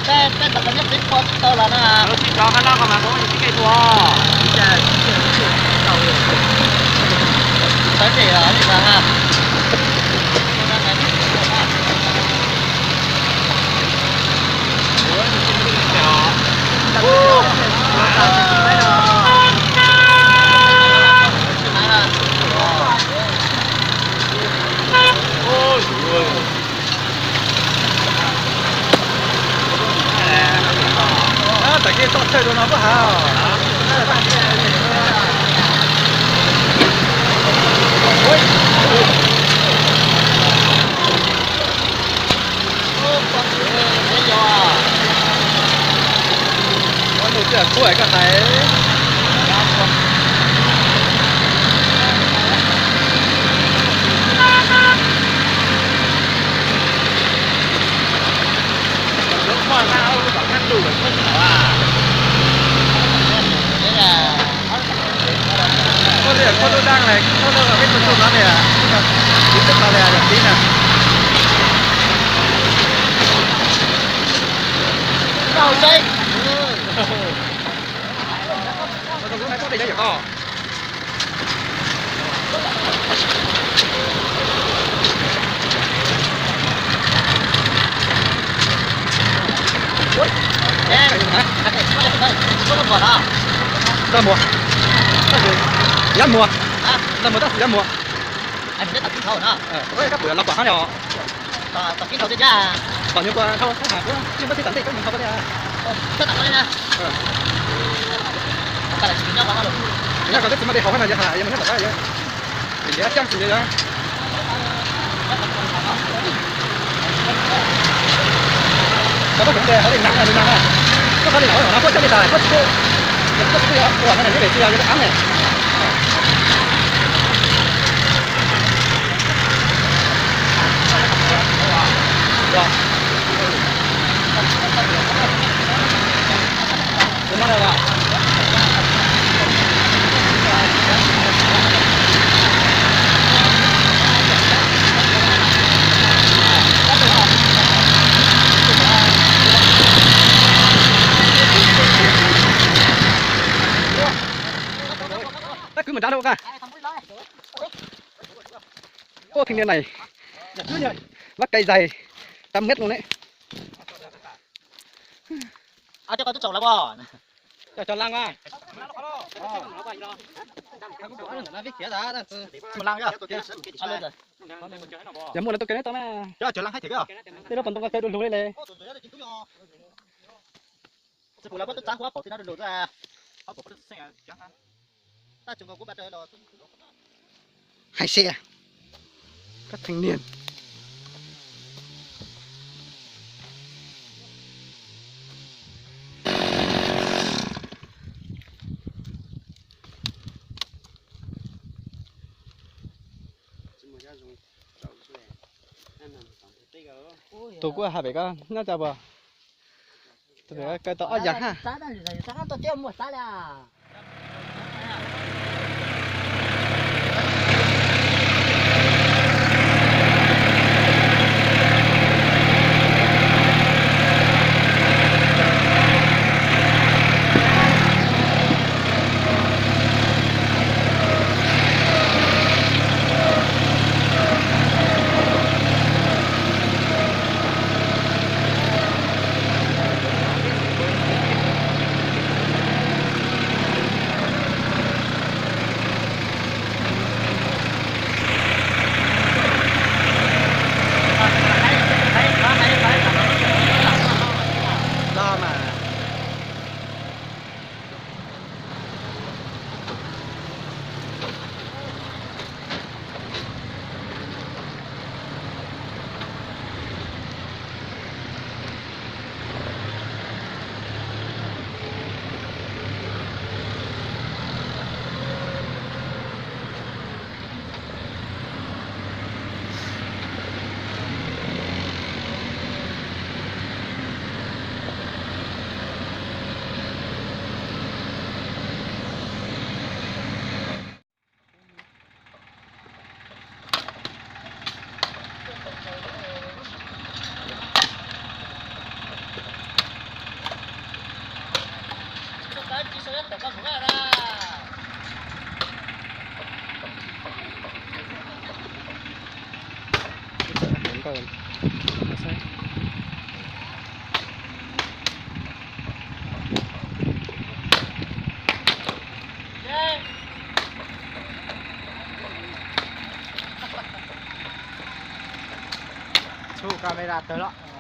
Tej, tej tom koj nyob tsev pua tsis tau los na. Lawv sib tov qab loj ko mas kuv sib ke tua. Sawv daws os, nej los ha. Tam kev toj thawj rau no puab hav. Ua nus twb kuj koj hais. Koj twb koj lub dab lawm, koj lub peb tug tug no tias, tiv teb no tias yog tiv na. Koj saib. Koj tus lub no koj tias yog yog koj. Tau mus. Tab sis yuav mus. Tau mus tab sis yuav mus. Koj pum los pom hab li os. Tom nyuag ko dhau thab mas kuv yeej muab tib tom ntej koj mus dhau li. Nyob kom twb tsis muaj dej haus hab no yog has yog mus nyob tom qab yog. Tim ntiav xyaab xwm yog. Koj muab cov ntses hauv li nas li nas na. Koj qhov li nas no puab coj li tas, puab tsis pub, puab tsis pub ua no ne, neb vem tsis yog yog aab ne. Tab kwv mus nrad rau ua ka. Ua theej niam nais, vab kais zais, tab meb loo ne. Yog muaj no tuaj kaw neb tau na. Tej lub pos ntoo ko kaw du lug li le. Hais xia, koj theej niam. Tus kuj has pem koj nyob cas puas? Tus pem koj kaw tau ob yam hab. kawm. Txhub camera tawg lawm.